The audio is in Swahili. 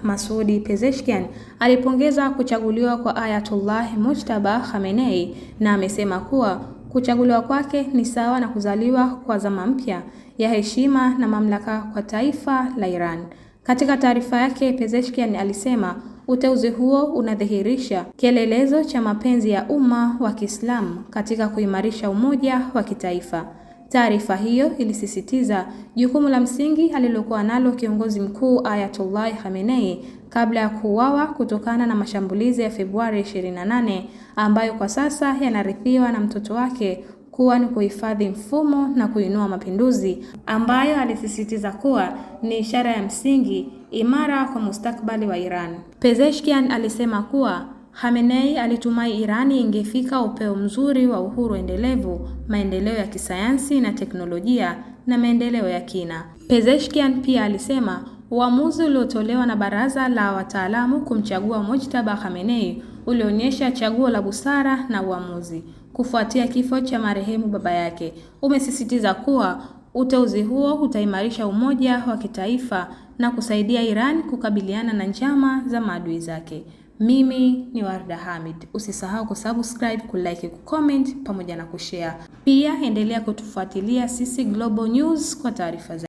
Masoud Pezeshkian alipongeza kuchaguliwa kwa Ayatollah Mojtaba Khamenei na amesema kuwa kuchaguliwa kwake ni sawa na kuzaliwa kwa zama mpya ya heshima na mamlaka kwa taifa la Iran. Katika taarifa yake, Pezeshkian alisema uteuzi huo unadhihirisha kielelezo cha mapenzi ya umma wa Kiislamu katika kuimarisha umoja wa kitaifa. Taarifa hiyo ilisisitiza jukumu la msingi alilokuwa nalo kiongozi mkuu Ayatollah Khamenei kabla ya kuuawa kutokana na mashambulizi ya Februari 28 ambayo kwa sasa yanarithiwa na mtoto wake kuwa ni kuhifadhi mfumo na kuinua mapinduzi ambayo alisisitiza kuwa ni ishara ya msingi imara kwa mustakabali wa Iran. Pezeshkian alisema kuwa Khamenei alitumai Irani ingefika upeo mzuri wa uhuru endelevu, maendeleo ya kisayansi na teknolojia na maendeleo ya kina. Pezeshkian pia alisema uamuzi uliotolewa na baraza la wataalamu kumchagua Mojtaba Khamenei ulionyesha chaguo la busara na uamuzi kufuatia kifo cha marehemu baba yake. Umesisitiza kuwa uteuzi huo utaimarisha umoja wa kitaifa na kusaidia Iran kukabiliana na njama za maadui zake. Mimi ni Warda Hamid. Usisahau kusubscribe, kulike, kucomment pamoja na kushare. Pia endelea kutufuatilia sisi Global News kwa taarifa zaidi.